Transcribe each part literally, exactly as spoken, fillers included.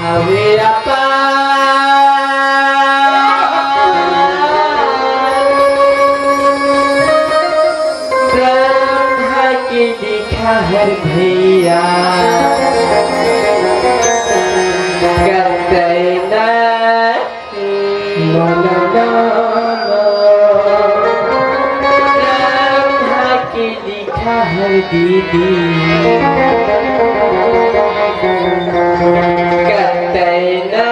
अबे अपार ब्रह्मा के लिखा हर भैया, कतई ना, ना, ना, ना, ना। ब्रह्मा के लिखा हर दीदी, कतई ना,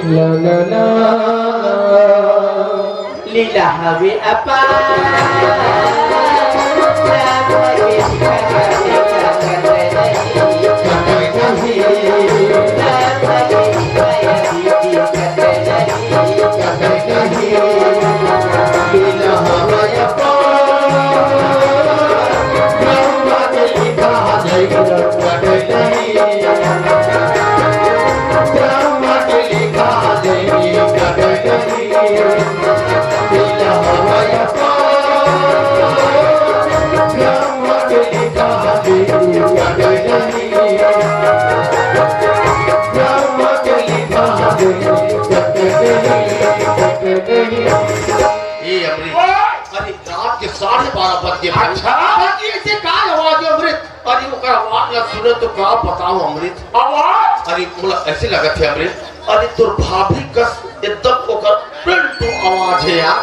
ना, ना, ना। लीला हवे अपार। ए अमृत, अरे रात के साढ़े बारह बज गे भाई। अच्छा। बाकी ऐसे का आवाज है अमृत? अरे ओकर आवाज ला सुने तो का बताओ अमृत। आवाज? अरे मोला ऐसे लगत हे अमृत, अरे तोर भाभी कस एकदम ओकर पेंटू आवाज हे यार।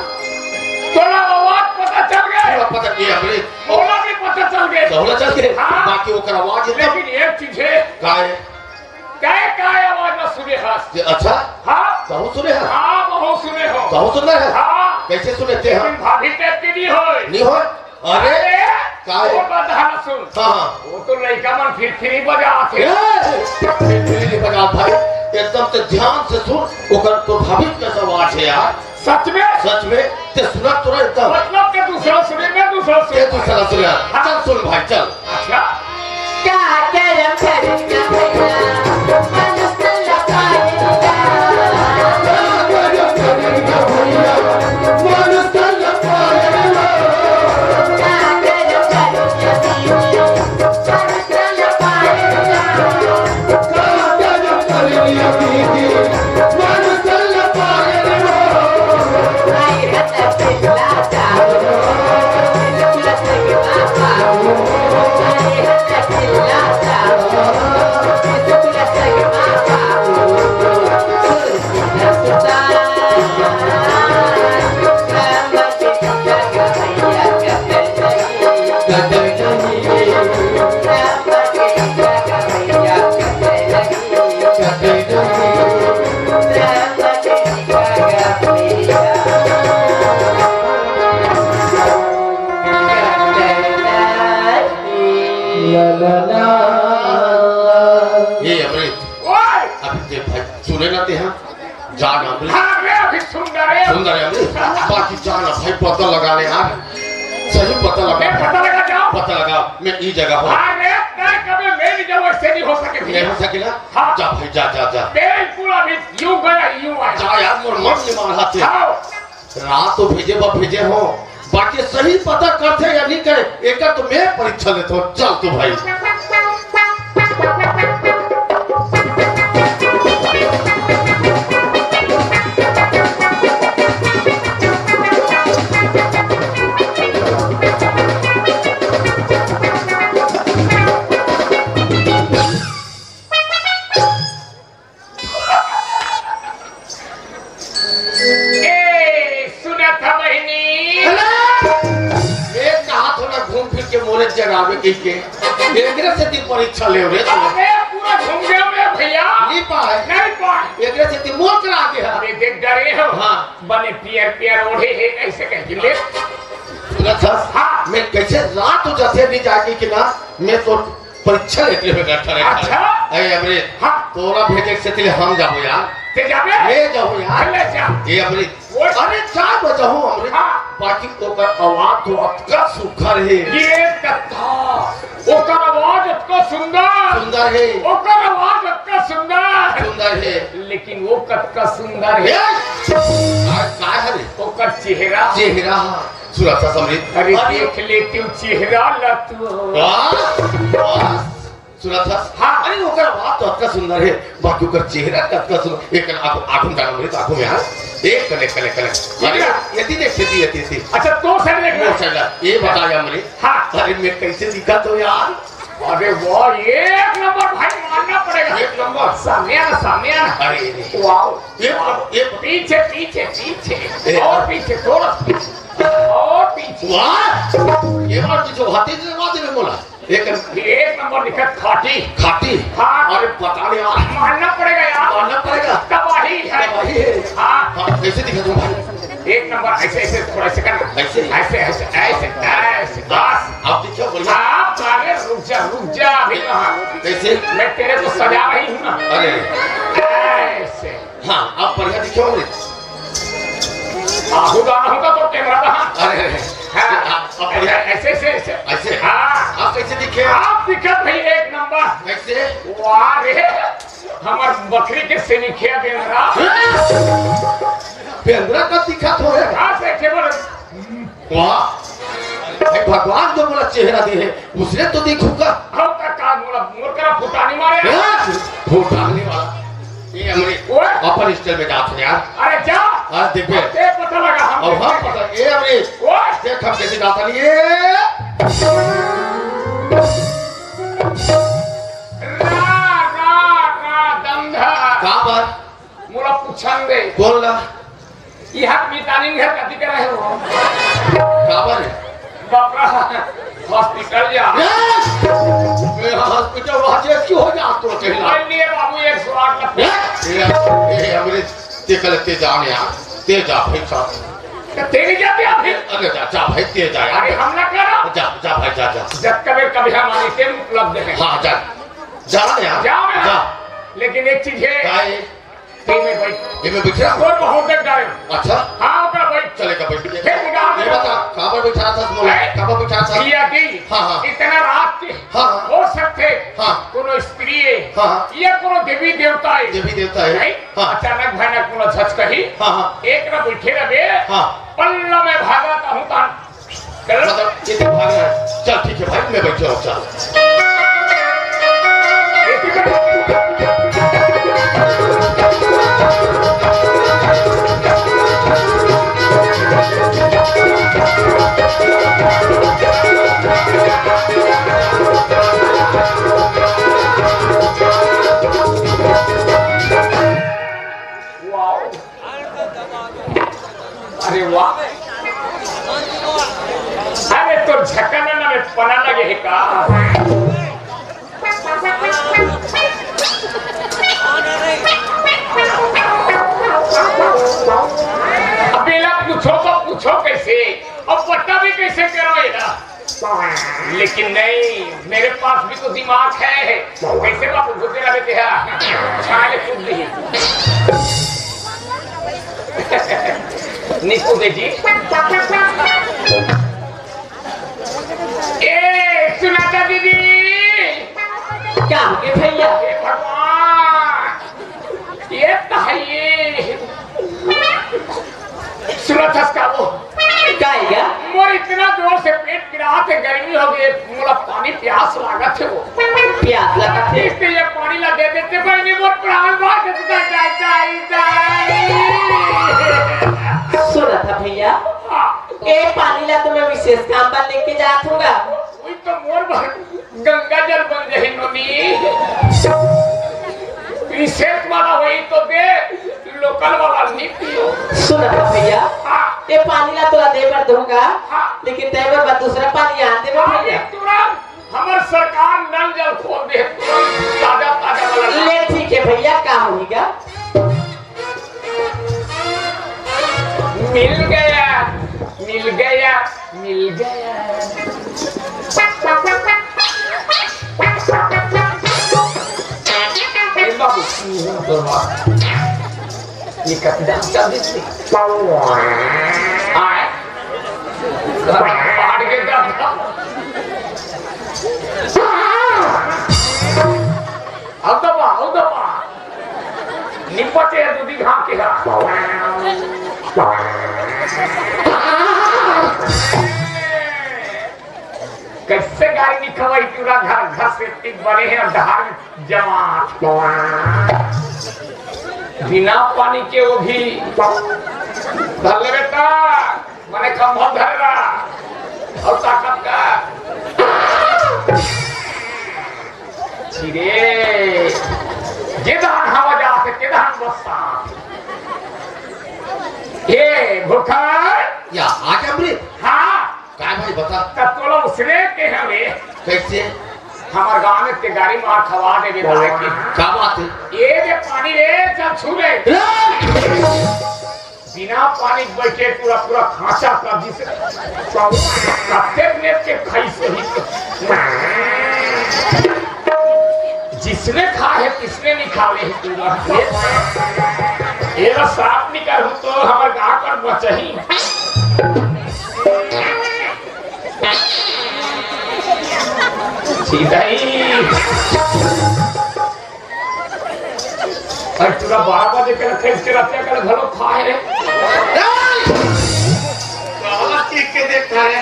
तोला आवाज पता चल गे? पूरा पता गे अमृत। मोला भी पता चल गे। तोला चल गे? हाँ। बाकी ओकर आवाज एकदम लेकिन एक चीज हे। का हे? काय काय आवाज ला सुने हस? ये अच्छा? हाँ। बहुत सुने हस? हाँ, बहुत सुने हो। बहुत सुने हस? हाँ। कैसे सुने थे हम? लेकिन भाभी टाइप के नहीं होय। नहीं होय? अरे, अरे, काय? वो बता ना सुन। हाँ, हाँ। वो तो लइका मन फिरफिरी बजात हे। ए, फिरफिरी नहीं बजात भाई। एकदम से ध्यान से सुन, ओकर तो भाभी कैसा आवाज हे यार। सच में? सच में, ते सुना तोरा एकदम। मतलब के दूसरा सुने, मैं दूसरा सुने। ये दूसरा सुने। हाँ। चल सुन भाई, चल। अच्छा। का करम करेगा भैया, मनुष्य लपाएगा। का करम करेगा भैया, मनुष्य लपाएगा। का करम करेगा भैया, मनुष्य लपाएगा। ये अमृत, ओए! अभी देख भाई, सुने ना ते, हाँ? जा ना अमृत। हाँ रे, अभी सुन ना रे। सुन ना रे अमृत, बाकी जा ना भाई, पता लगा ले यार, सही पता लगा। मैं पता लगा जाऊँ? पता लगा, मैं ई जगह हूँ। हाँ रे, मैं कभी मैं नहीं जाऊँ, ऐसे नहीं हो सके भैया। नहीं हो सके ना? हाँ। जा भाई, जा, जा, जा। बिल्कुल, अभी यूं गया, यूं आया। जा यार, मोर मन नहीं मानत हे। हाँ। रात तो भेजे बा भेजे हो, बाकी सही पता करथे या नहीं करे, एकर तो मैं परीक्षा लेथों। चल तू भाई। ए, सुनत ह बहिनी? अरे! ए, कहा थोड़ा घूम फिर के मोरे जगावे कहिके। एकरे सेती परीक्षा लेव रे तू। अरे, पूरा घूम गए रे भैया। नहीं पाए। नहीं पाए। एकरे सेती मोर करा के है। अरे, देख डरे हो। हाँ। बने पियर पियर ओढ़े हे, कैसे कह के ले। सुनत हस? हाँ। मैं कैसे रात हो जाथे नहीं जाके कि ना, मैं तो परीक्षा लेते हुए बैठा रहता है। अच्छा? अरे अमृत, हाँ। तोरा भेजे से तिले हम जाबो यार। ते जाबे? ले जाओ यार। ले जा। ये अमृत। वो अरे जा बजाओ अमृत। हाँ। बाकी ओकर आवाज तो अतका सुघर हे। ये कत्था। ओकर आवाज अतका सुंदर। सुंदर हे। ओकर आवाज अतका सुंदर। सुंदर हे। लेकिन वो कतका सुंदर हे। ए! का, का हरे? ओकर चेहरा। चेहरा। सुरक्षा समझी। अरे अरे। देख लेते हो चेहरा ला तू। वाह, वाह। सुनत हस? हाँ। अरे, ओकर आवाज तो अतका सुंदर हे, बाकी ओकर चेहरा कतका सुंदर। एक कन आँखों, आँखों में डालो, मेरे तो आँखों में, हाँ। एक कन, एक कन, एक कन। अरे, इधर। यति देख, यति, यति, यति। अच्छा, तो side देख। वो side ला। ये बता यार मेरे। हाँ। अरे, मैं कैसे दिखत हों यार? अरे वाह, एक नंबर भाई, मानना पड़ेगा। एक नंबर। सामने आ ना, सामने आ ना। अरे, अरे। वाह। एक, एक। पीछे, पीछे, पीछे। ए। और पीछे, थोड़ा पीछे। और पीछे। वाह! ये बात पीछे हाथी से बात में बोला। एक एक नंबर दिखत खाटी। खाटी? हाँ। अरे पता नहीं यार। मानना पड़ेगा यार। मानना पड़ेगा। तबाही है। तबाही है। हाँ। हाँ, कैसे दिखा दूं भाई? एक नंबर, ऐसे, ऐसे, थोड़ा ऐसे करना। ऐसे? ऐसे, ऐसे, ऐसे, ऐसे, बस। आप दिखा, बढ़िया। आप, अरे रुक जा, रुक जा, अभी कहाँ? कैसे? मैं तेरे को सजा रही हूँ ना। अरे। ऐसे। हाँ, आप बढ़िया दिखे होंगे। आंखों दान होता तो कैमरा वहाँ। अरे, अरे, हाँ। आप, आप बढ़िया। ऐसे, ऐसे, ऐसे। ऐसे? हाँ। आप कैसे दिखे? आप दिखत भाई एक नंबर। कैसे? वाह रे, हमार बकरी के सेनिखिया बेंदरा। बेंदरा का दिखत हो रे? हाँ, से कैमरा। वाह! भाई, भगवान जो मोला चेहरा दे हे, उसने तो देखूंगा। हम तक का मोला, मोर करा फुटानी मारे। हाँ, फुटानी वाला। ये हमरे ओए! अपन style में जात हे यार। अरे जा। आज देखबे। ते पता लगा हम अब हम देखेंगे। पता, ये हमरे ओए! देख हम कैसे जात हे, ये। रा, रा, रा, दंधा। का बात? मोला पूछन दे। बोल ना। इहाँ मितानिन घर कति करे हो? काबर? बाप रे, hospital जा। ए! ए, hospital वहाँ से क्यों हो जा तो कहला? नहीं, नहीं, बाबू, एक सौ आठ का। ए, ए, ए, हमरे ते कल ते जान यार, ते जा भाई साहब। तो तेरी क्या, क्या फिर? अरे जा, जा भाई, ते जा यार। अरे हम ना करो। जा, जा भाई, जा, जा। जब कभी, कभी हमारे से उपलब्ध है। हाँ, जा। जा ना यार। जा मैं। जा। लेकिन एक चीज है। क्या है? ये मैं बैठ ये मैं बैठ रहा हूँ। और बहुत देर जाए। अच्छा। हाँ, ओकरा बैठ। चलेगा, बैठ। फिर निकाल ये दे। बता, काबर बैठा था मोला? हैं? काबर बैठा था? किया कि हाँ, हाँ। इतना रात के हाँ, हाँ। हो सकथे हाँ। कोनो स्त्री है हाँ, हाँ। या कोनो देवी देवता है। देवी देवता है। नहीं? हाँ। अचानक भयानक कोनो झचकही। हाँ, हाँ। एक ना बैठे रहे। हाँ। पल्ला में भागा ता हूँ तान। चलो। मतलब, ये तो भागना है। चल, ठीक है भाई, मैं बैठ जाऊँ, चल। Wow। अरे वाह। अरे तो झकना ना में पना लगे है का? अब बेला पूछो तो पूछो कैसे? अब पता भी कैसे करो ये ना? लेकिन नहीं, मेरे पास भी तो दिमाग है। कैसे बाबू घुसे रहे थे? हाँ। छाले कूद ली। नहीं कूदे जी। ए, सुनाता दीदी। का हो गे भैया? हे भगवान, ये तो है ये। सुनत हस का वो? का हे गा? मोर इतना जोर से पेट पिरात हे, गर्मी हो गे, मोला पानी प्यास लागत हे वो। प्यास लागत हे? इसलिए ये पानी ला दे देते बहिनी, मोर प्राण बाँच जाता। दाई, दाई, दाई। सुनत हस भैया, हाँ। ए पानी ला तो मैं विशेष काम बर लेके जात हूँ गा। वही तो मोर बर गंगा जल बन जाही नोनी। विशेष वाला होही तो दे, local वाला नहीं पियो। सुनत हस भैया, हाँ। ए पानी ला तोला दे बर दूंगा, हाँ। लेकिन तैं मोर बर दूसरा पानी आन देबे हाँ, भैया। तुरंत हमर सरकार नल जल खोल दे, ताजा ताजा वाला। ले ठीक हे भैया, का होही गा? मिल गया, मिल गया, मिल गया। ए बाबू, ये कति दाम चल दिस हे? आय? फाट के दाम। अउ दबा, अउ दबा। निपटे हे दूधी घाम के हा। कैसे गाड़ी निकलवाई पूरा घर, घर से टिक बने हैं और धार में जमा। बिना पानी के वो भी धर ले बेटा, मने खंभा धर रहा और ताकत का। छिरे, जे धान हवा जाते, ते धान बस्ता। ए, भूखा। या, आके अमृत। हाँ। काय भाई बता? तब तोला उसने के हवे। कैसे? हमार गांव में ते गाड़ी मार खवा देबे दाई की। का बात है? ये दे पानी रे, चल छू ले। रे! बिना पानी बैठे पूरा, पूरा खांचा कर दिस। कत्ते ने के खाई सही। जिसने खा है, तिसने निकाले है पूरा। ये, ये ला साफ निकाल, हम तो हमार गांव पर बचही। सीधा ही। अरे, तोला बारह बजे के रखे, इसके रखे, कल घलो खा है रे। काला चीख के देखता है।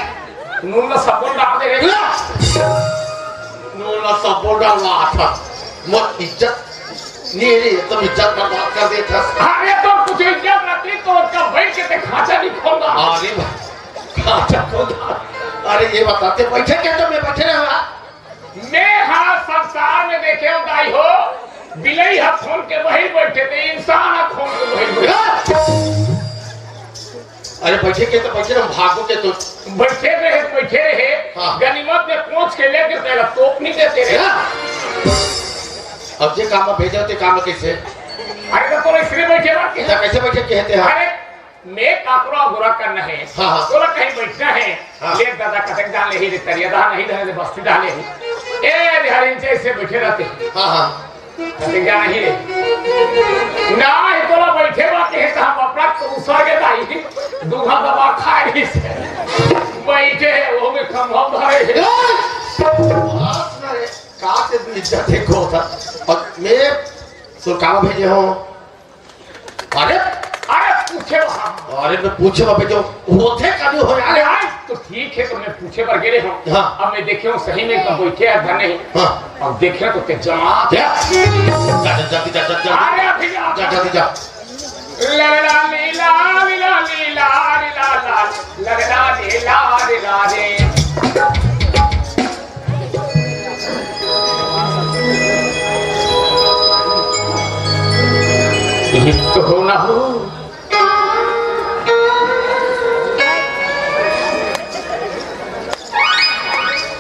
नून ला सब्बो डाल दे रे। नून ला सब्बो डाल रहा था। मोर इज्जत नहीं रे, एकदम इज्जत बर्बाद कर देता। अरे, तो कुछ इज्जत रहती तो उसका बैठ के ते खांचा नहीं खोलता। अरे भाई, खांचा खोलता। अरे, ये बताते बैठे क्या, तो मैं बैठे रहा। मैं हा संसार में देखे हो दाई हो, बिलई हा खोल के वही बैठे थे, इंसान हा खोल के वही बैठे। अरे बैठे के तो बैठे, हम भागो के तो। बैठे रहे, बैठे रहे, हाँ। गनीमत में पहुंच के लेके तेरा तोप नहीं देते रहे। हाँ। अब जे काम में भेजा ते काम में कैसे? अरे तो तोला इसलिए बैठे रहा कि तो कैसे बैठे कहते हैं? अरे मैं काकरो अगोरा करना है, हाँ, हाँ। तोला कहीं बैठना है, हाँ। ले दादा कतक जान ले ही रे तरिया दा नहीं रहने दे बस्ती डाले ही। ए बिहारी इनसे ऐसे बैठे रहते हैं। हाँ, हाँ। कतक जान ही रे। ना है तोला बैठे बात है तो हम अपना तो उसा के दाई दूधा दबा खाए नहीं से बैठे है वो में खंभा भरे है। बात ना रे, का से भी इज्जत है को था। और मैं तो काम भेजे हूँ। अरे, अरे, पूछे वहाँ। अरे, मैं पूछे वहाँ पे जो होथे कभी हो यार। अरे, आज तो ठीक है, तो मैं पूछे पर गिरे हूँ। हाँ। अब मैं देखे हूँ, सही में कब बैठे है, धन नहीं। हाँ। अब देखे तो ते जमा। क्या? जा, जा, जल्दी जा, जा, जा। अरे, अभी जा। जा, जल्दी जा। ला, ला, ला, ली, ला, ली, ला, ली, ला, ली, ला, ला, ला, ला, ला, ला, ला, ला, ला, ला, ला, ला, ला। ये तो हो ना हो।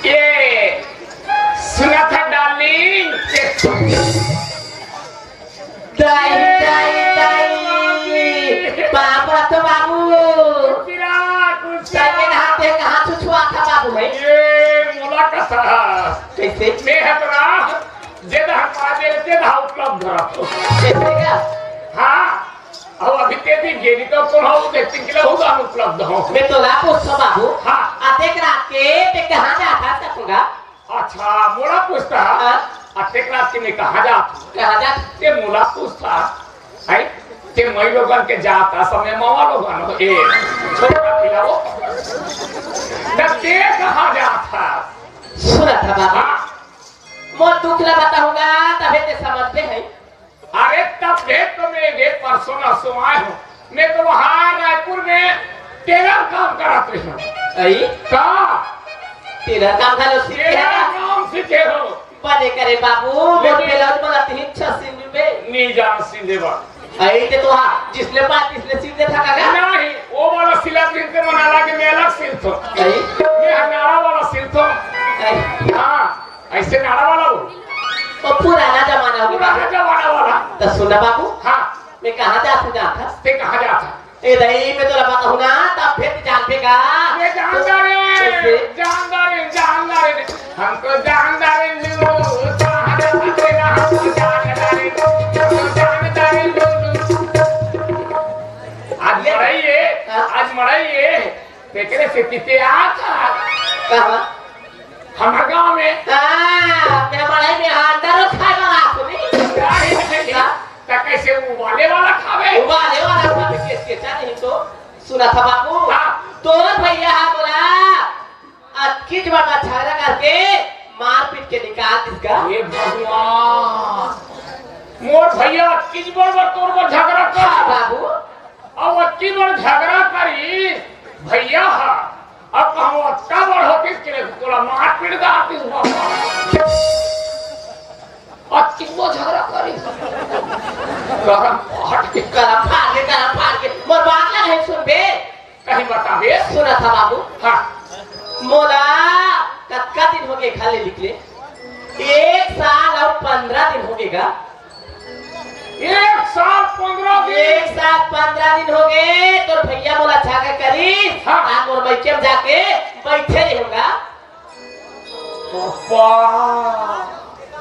ये सुना था डार्लिंग। दाई, दाई, दाई। बाबा तो बाबू। कुछ ना, कुछ ना। तैने हाथे कहाँ छुछुआ था बाबू भाई? ये मोला कसा। कैसे? मैं हतरा, जे दहा पा दे, जे दहा उपलब्ध रखो। कैसे का? हाँ। अब अभी ते भी गेली तो कौन हो, देखते किला होगा उपलब्ध हो। मैं तो ला पूछो बाबू। हाँ। आ देख रात के ते कहाँ जाता था पूरा? अच्छा, मोला पूछता? हाँ। अतेक रात के मैं कहाँ जात हूँ? कहाँ जात? ते मोला पूछता, है? ते मई लोगन के जाता समय मामा लोगन हो, ए, छोटा पिला वो। तब ते कहाँ जात था? सुना था बाबा। हाँ। मोर दुख ला बताऊंगा, तबे ते समझते हैं। अरे तब भेद तो मैं ये परसों नरसों आए हूँ। मैं तो वहाँ रायपुर में टेलर काम करत रही हूँ। आई? का? टेलर काम घलो सीखे टेलर है? काम सीखे हो। बने करे बाबू, मोर लेकिन ब्लाउज मला तीन छह सिल में। नहीं जान सिल देवा। आई ते तो हाँ, जिसने बात इसने सिल दे था का? नहीं, वो वाला सिला सिलते मना लगे, मैं अलग सिलतो। आई? मैं हनारा वाला सिलतो। आई? हाँ। ऐसे नारा वाला हो। वो पुराना जमाना हो गया। पुराना जमाना वाला। तो सुना बाबू। हाँ। मैं कहाँ जात हूँ, जात था? ते कहाँ जात था? ए दाई, मैं तोला बताऊँ ना, तब फिर जान पे का। मैं जानता रे, कैसे? जानता रे, जानता रे। हमको जानता रे, लू, कहाँ जाता तेरा, हमको जानता रे, हमको जानता रे, लू, लू। आज मड़ाई है, हाँ? आज मड़ाई है। तेकरे से किते आता। कहाँ? हमार गाँव में। हाँ, मैं बड़ाई में हाँ, अंडा रोज खाए वाला आपको नहीं। नहीं, नहीं। हाँ? त कैसे उबाले वाला खावे? उबाले वाला खावे, कैसे, कैसे नहीं तो? सुना था बाबू? हाँ। तोर भैया हा बोला, अतकी जवान अच्छा लगा ए, मार पीट के निकाल दिस गा। हे भगवान, मोर भैया अतकी बड़ बड़ तोर बर झगरा कर। हाँ बाबू। अब अतकी बड़ झगरा करी भैया हा, अब कहूँ अतका बड़ होतिस के रे तोला मार पीट गा आतिस बाबा। अतकी बड़ झगरा करी। करम फाट के। करम फाट के, करम फाट के। मोर बात ला नहीं सुनबे। कहीं बताबे। सुनत हा बाबू। हाँ। मोला कतका दिन होगे घर ले निकले? एक साल अउ पंद्रह दिन होगे गा। एक साल पंद्रह दिन? एक साल पंद्रह दिन होगे, तोर भैया मोला झगरा करिस, हाँ। आज मोर मइके में जाके बइठे रेहेंव गा। पप्पा।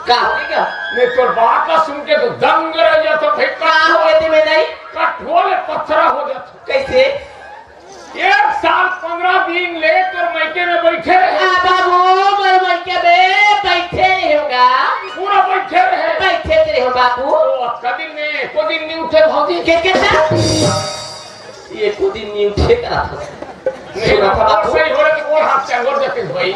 का होगे गा? मैं तोर बात ला सुन के तो दंग रह जाथों भाई। का होगे ते में नहीं? कठोले पत्थरा हो जाथों। कइसे? एक साल पंद्रह दिन ले तोर मइके में बइठे रहे। आ बाबू, मोर मइके में बइठे रेहेंव गा। पूरा बइठे रहे। बइठे रेहेंव बाबू। तो अतका दिन में एको दिन नहीं उठे भौजी। के, के था? एको दिन नहीं उठे कहा था। नहीं, सुनत हा बाबू। सही हो रहे तो वो हाथ से अंगोर देते भाई।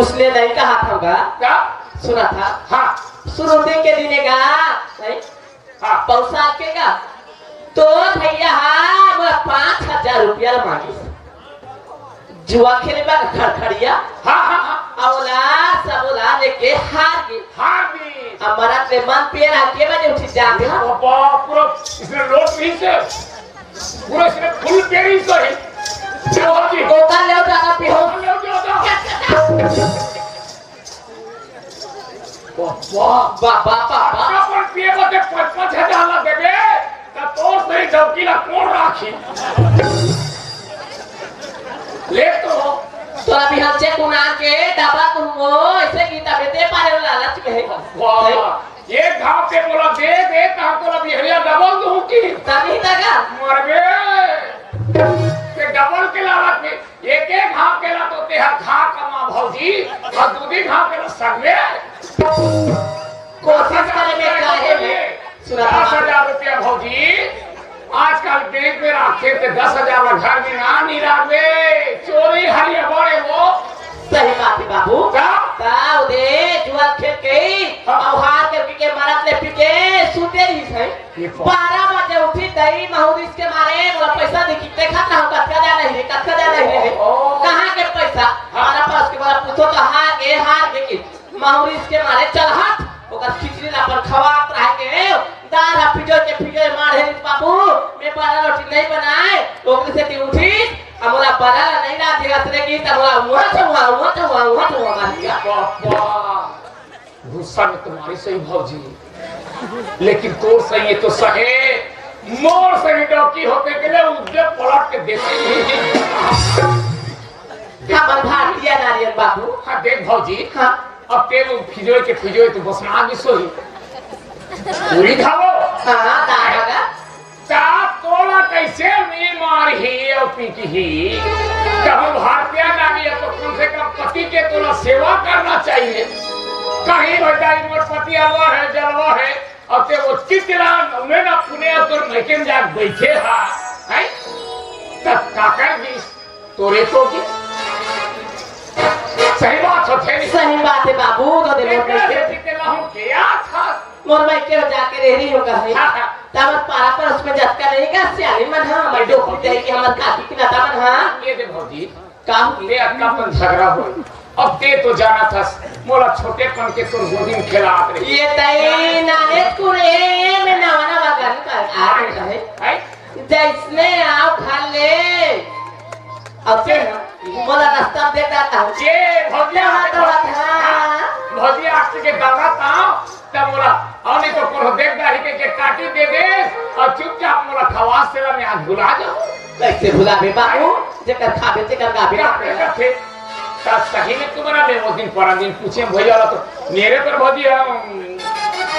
उसने नहीं कहा था गा। का? सुनत हा। हाँ। सुरुते के दिने गा, नहीं? हाँ। पौसा के गा। तोर भैया हा मोला पाँच हजार रुपया मांगिस। जुआ खेले बर खड़खड़िया। हाँ, हाँ, हाँ। अउ ओला सब ओला लेके हार गे। हार गे। अब मरत ले मन पेरा के बजे उठी जात हा। बाबा, पूरा इसने लोट नहीं से, पूरा इसने फुल पेरी से ही। चलो जी। ओकर ले जाना पिहो। ले जाना। बाबा। बाबा, बाबा। अपन पिए बर ते पाँच पाँच हजार ला देबे, त तोर सही डौकी ला कोन राखी? ले तो। तोला बिहान से कुनार के डबल दूंगो, ऐसे कि तबे ते पारे वाला लालच में है। वाह, एक घाव के बोला दे दे, कहा तोला बिहरिया डबल दूं की? तभी तक। मरबे। ते डबल के लालच में एक एक घाव के ला तो तेहा घा कमा भौजी, अउ दू दी घाव के ला सगले। कोशिश करे में काहे में? सुना दस हजार रुपया भौजी, आजकल बैंक में राखे ते दस हजार ला घर में ना नहीं राखबे, चोरी हरिया बड़े वो। सही बात है बाबू। का? का दे जुआ खेल के, हाँ। अउ हार के पी के मरत ले पी के सूते रहिस हे। ये बात। बारह बजे उठी, दही महुरिस के मारे, मोला पैसा दिखी, देखत रहूं, कतका जाना हे, कतका जाना हे। ओ। कहाँ के पैसा? हाँ। हमारा पास के बार पूछो तो हार गे, हार गे कि महुरिस के मारे, चल हट, ओकर खिचड़ी ला अपन खवात रह के, दार हा फिजो के फिजो मार हे बाबू, मैं बारह रोटी नहीं बनाए, ओकरे से ती उठी, अब मोला बारह ला नहीं रात दिखत रे कि तब मोला उहाँ से उहाँ, उहाँ से उहाँ, उहाँ से उहाँ मार दिया। बाबा। गुस्सा में तुम्हारी सही भौजी, लेकिन तोर सही ये तो सहे, मोर सही डौकी होते के लिए उद्योग पलट के देते ही। हमर भारतीय नारियल बाबू। हाँ, देख भौजी, हाँ। अब ते वो फिजोए के फिजोए तो बस ना भी सोई। पूरी खाओ। हाँ, दाल बगा। ता तोला कैसे नहीं मारही अउ पीटही? तब भारतीय नारी है तो कम से कम पति के तोला सेवा करना चाहिए। कहीं भैया मोर पति आवा है, जलवा है, अउ ते वो चितला उन्हें ना पुने अउ तोर मइके में जाके बैठे हा, हैं? तब काकर भी तोरे तो के सही बात होथे नहीं। सही बात है बाबू, तो दे मोर एकरा मइके। से जीते ला हूँ क्या था? मोर मइके जाके रह रही होगा है। हाँ, हाँ। तब पारा पर उसमें जतका नहीं का सियानी मन हाँ, ये हमर देखो। डोकरी दे के हमर काकी की नता मन हाँ। ये दे भौजी, का हो? ते अतका अपन झगरा होय। अब ते तो जाना था, मोला छोटेपन के तोर गोदी में खेलात रहे। ये तई नाने कुरे में नवा नवा गान कर आ रहे हैं। हैं? जैसने आव खा ले। अब से ना, मोला रास्ता में देख डालता हूँ। ये भौजी क्या बात आके बात है? भौजी आके के दाना था, तब बोला, "अउ नहीं तो कोनो देख डाली के, के काटी दे दे, अउ चुपचाप मोला खवा से ला, मैं आज भुला जाऊँ।" कैसे भुलाबे बाबू, जेकर खाबे, जेकर गाबे का करथे। ता सही में तुम्हारा मैं वो दिन परा दिन पूछे भैया ला तो मेरे पर भौजी हम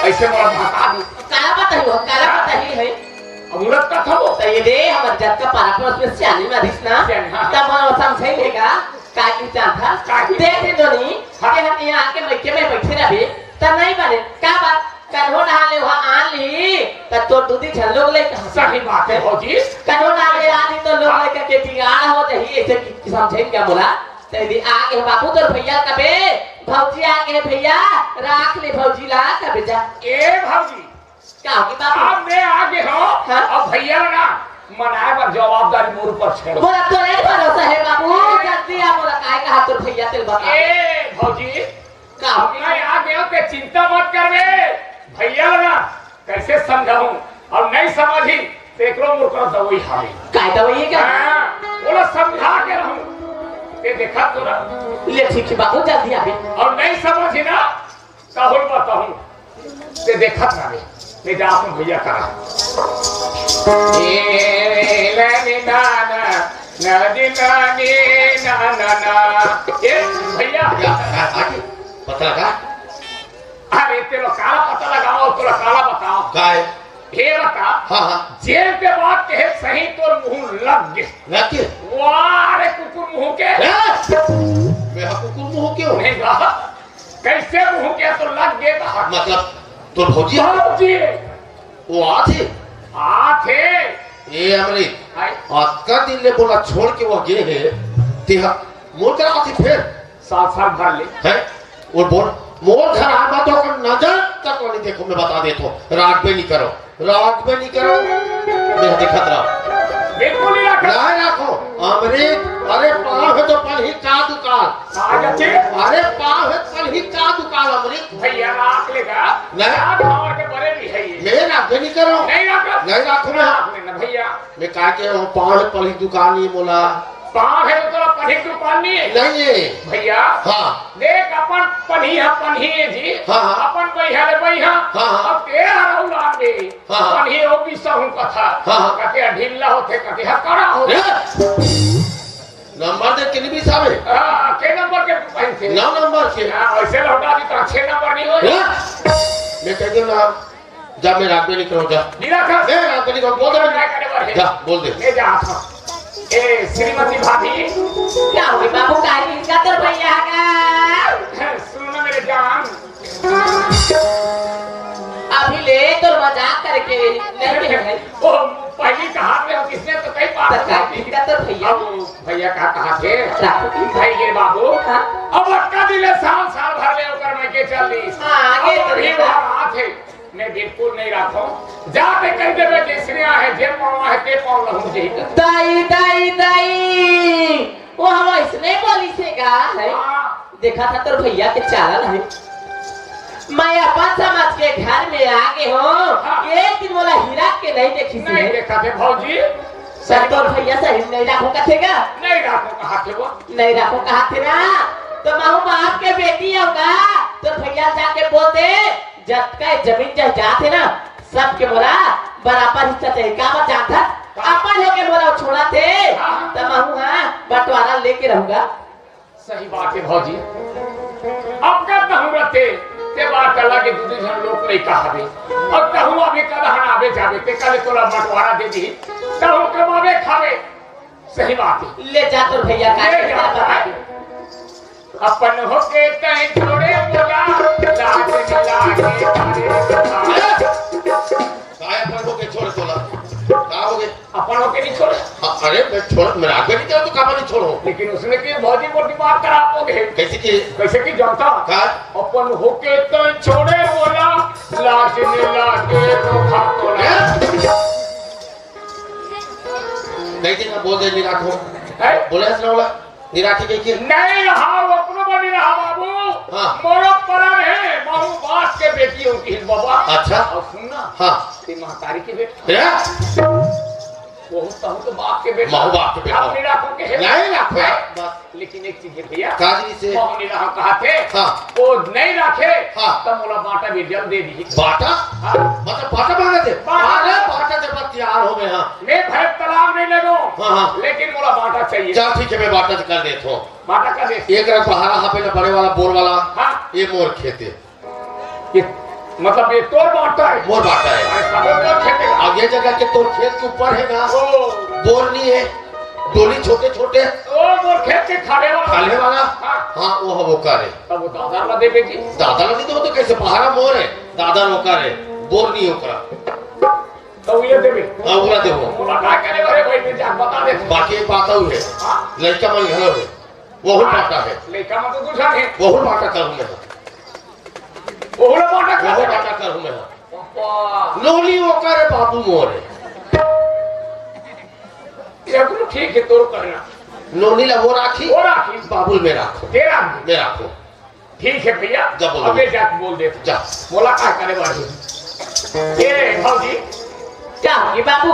ऐसे मोला भगा दी। काला बताही हो, काला बताही है। अब उलट का था वो। तो ये दे, हमर जात का पारा पर उसमें सियानी मारिस ना। सियानी, हाँ, हाँ। तब हम समझे लेगा, का की चाहता। का की? दे दे दोनी, हाँ। के हम यहाँ आके मइके में बैठे रहे, तब नहीं बने। का बात? कन्हो डहा ले वहाँ आन ली, तब तो दूधी झन लोग ले कहाँ से? सही बात है भौजी। कन्हो डहा ले आन ली तो लोग हाँ। ले के बिगाड़ हो जाही, ऐसे कि, कि समझे क्या बोला? तेरी आगे हे बाबू तोर भैया कबे, भौजी आगे हे भैया, राख ले भौजी ला कबे जा। ए भौजी, का होगे बाबू? अब मैं आगे हों, हाँ? अब भैया ना मनाए बर जवाबदारी मोर ऊपर छोड़। मोला तोरे भरोसा हे बाबू, जल्दी आ, मोला काय कहा तोर भैया तेल बता। ए भौजी, का होगे? मैं आगे हों, ते चिंता मत करबे। भैया ना कइसे समझाहूं, अउ नइ समझही, त एकरो मोर करा दवई हावे। काय दवई हे का? हाँ, ओला समझा के रहूं, ते देखत तो रह। ले ठीक हे बाबू, जल्दी आबे। अउ नइ समझही ना, त होई बताहूं, ते देखत रह। मैं जात हूं भैया करा। ए, ले, नी, ना, ना, ना, दी, ना, नी, ना, ना, ना। ए, भैया। भैया, आ, आगे, पता लगा? अरे, तेला काला पता लगावंव, तोला काला बतावंव। काय? हे बता, हाँ, हाँ। जेन ते बात कहे सही तोर मुंह लग गे। लग गे? वाह रे कुकुर मुंह के। हैं? मैं हा कुकुर मुंह के हों? नहीं बा। कइसे मुंह के तो लग गे बा। मतलब, तोर भौजी? भौजी। वो आथे? आथे। ए अमृत, हाय। अतका दिन ले मोला छोड़ के वो गे हे, तेहा मोर करा आथे फेर? साल, साल भर ले। हैं? वो बोल, मोर घर आबे त ओकर नजर तक नइ देखों, मैं बता देत हों। राखबे नइ करों, राखबे नइ करों। मैं देखत रहों। बिल्कुल नइ राखों। नइ राखों। अमृत, अरे पाँव हे त पलही का दुकाल। का जाथे? अरे पाँव हे त पलही का दुकाल अमृत। भैया राख लेगा। नहीं। राख हमारे बड़े भी है ये। मैं राखबे नइ करों। नइ राखों। नइ राखों मैं। राख लेना भैया। मैं का के हों, पाँव हे त पलही दुकाल नइ हे मोला। पाँव हे त तोला पलही दुकाल नइ हे? नइ हे। भैया, हाँ। देख, अपन पलही ह पलही हे जी। हाँ, हाँ। अपन बइहा ले बइहा। हाँ, हाँ। अब तेरा रहू लान दे। हाँ, हाँ। पलही ओ बिसाहूं कथे। हाँ, हाँ। कथे ढीला होथे, कथे ह कड़ा होथे। ए! नंबर दे, कितनी बिसाबे? हाँ, के नंबर के पहिनथे? नौ नंबर के। हाँ, वइसे लौटा दी त छह नंबर नइ होय। ए! मैं कह देना, जा, मैं राखबे नइ करों, जा। नइ राखस? मैं राखबे नइ करों, बोल दे। काय करे बर हे? जा, बोल दे। मैं जात हूं। ए, श्रीमती भाभी। का होगे बाबू, काय चिल्लाथस भैया का? सुन ना मेरे जान। अभी ले तो मजाक करके नहीं है। ओ, पहली कहा में किसने तो कई बात तो का होती। चिल्लाथस भैया? अब भैया का कहा थे? राखो की। भाई ये बाबू। हाँ। अब अतका दिन ले साल, साल भर ले ओकर मइके चल दी। हाँ, आगे अब तो अभी नहीं। बाहर आथे। मैं बिल्कुल नइ राखों। जा ते कहि देबे, जइसने आहे, जे पाँव आहे, ते पाँव लहूं जही कथे। दाई, दाई, दाई, वो हम अइसने बोलिस हे गा, है? हाँ। देखत हस तोर भैया के चाल हे। मैं अपन समझ के घर में आगे हों, हाँ। एक दिन मोला हिरक के नइ देखिस हे। नइ देखा थे भौजी। सर तोर भैया सही नइ राखों कथे गा? नइ राखों कहा थे वो। नइ राखों कहा थे ना, त महूं बाप के बेटी हों गा, तोर भैया जाके बोल दे, जतका जमीन जायदाद हे ना, सबके मोला बराबर हिस्सा चाही। काबर जानथस? अपन होके मोला छोड़ाथे, हाँ। त महूं हा बंटवारा लेके रहूं गा। सही बात हे भौजी, अब का कहूं रथे, ते बात अलग हे, दू झन लोग नइ कहाबे। अब कहूं अभी कदहन आबे जाबे, ते कले तोला बंटवारा दे दी, कहूं कमाबे खाबे। सही बात हे। ले जा तोर भैया का ले जा। अपन होके तैं छोड़े मोला, लाज न लागे तारे। काय अपन होके छोड़े तोला? का होगे? अपन होके नइ छोड़े। अ-, अरे, मैं छोड़, मैं राखबे नइ करों त काबर नइ छोड़ों? लेकिन उसने की भौजी मोर दिमाग खराब होगे। कइसे की? कइसे की जानथस? का? अपन होके तैं छोड़े मोला, लाज न लागे रोखा तोला। हैं? कइसे ना बोल दे, नइ राखों। हैं? बोले हस ना ओला। नइ राखे कहिके? नइ रहा, वो अपनो बनी रहा बाबू। हाँ। मोरो परन हे, महूं बाप के बेटी हों कहिस बाबा। अच्छा। अउ सुन ना। हाँ। ते महतारी के बेटा। हैं? वो तहूं तो बाप के बेटा। महूं बाप के बेटा। आप नइ राखों कहे। नइ राखों। हैं? बस। लेकिन एक चीज हे भैया। का चीज हे? महूं नइ राखों कहा थे। हाँ। वो नइ राखे। हाँ। त मोला बांटा बिरजा ल दे दी। बांटा? हाँ। मतलब बांटा मांगथे? बांटा। अरे बांटा जब तैयार हों मैं, हाँ। मैं भैंस तलाब नइ लेगों, हाँ, हाँ। लेकिन मोला बांटा चाहिए। चल ठीक हे, मैं बांटा कर देत हों। बांटा कर दे। एक रख बहारा हापे ना बड़े वाला बोर वाला, हाँ। ये मोर खेत हे। ये, मतलब ये तोर बांटा हे? मोर बांटा हे। अरे सब तोर खेत हे। अब ये जगह के तोर खेत के ऊपर हे ना, ओ। बोर नइ हे, डोली छोटे छोटे। ओ, मोर खेत के खाल्हे वाला। खाल्हे वाला? हाँ। हाँ, वो हे, वो करे। तब वो दादा ला देबे जी। दादा ला नइ देबे त कइसे? बहारा मोर हे, दादा ला ओकर हे, बोर नइ हे ओकरा। त वो ये देबे। हाँ, ओकरा देबो। वो बता करे, अरे भाई, मैं जा बता दे। बाकी एक बात अउ हे। हाँ। लइका मन घलो हे। वहू बांटा हे। लइका मन तो दूसरा हे। वहू बांटा करहूं मैं। वहू ला बांटा वहू कर। बांटा करहूं मैं। पापा। नोनी ओकर बाबू मोरे। ये कुल ठीक हे, तोर करना। नोनी ला वो राखी। वो राखी। बाबू ल मैं राखूं। तेरा। मैं राखूं। ठीक हे भैया, जब बोलो। अबे जाके बोल दे। जा। मोला का करे बाड़ी। ए भौजी। का होगे बाबू?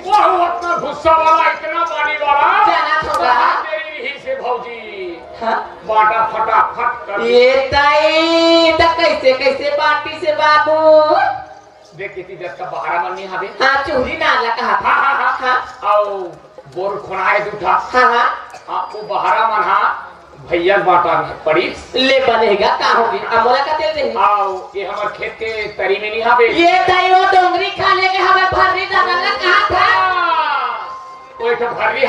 वो अतना गुस्सा वाला, अतना पानी वाला। जाना थोड़ा। कहाँ तेरी रही से भौजी? हाँ? बांटा फटाफट कर। ए दाई, त कइसे, कइसे बांटिस हे बाबू? देख, इतनी देर का बहारा मन नहीं हावे। हाँ, चुहरी नाला कहा था। हाँ, हाँ, हाँ। हाँ। अउ बोर खोना हे दूठा। हाँ, हाँ। हाँ, वो बहारा मन हा भैया बांटा में पड़ी। ले बनेगा, का होगे? अब मोला का तेल देही? अउ ये हमर खेत के तरी में नहीं हावे। ए दाई, वो डोंगरी खा लेगे, हमर भर्री दादा ला कहा था। हाँ। वो एक भर्री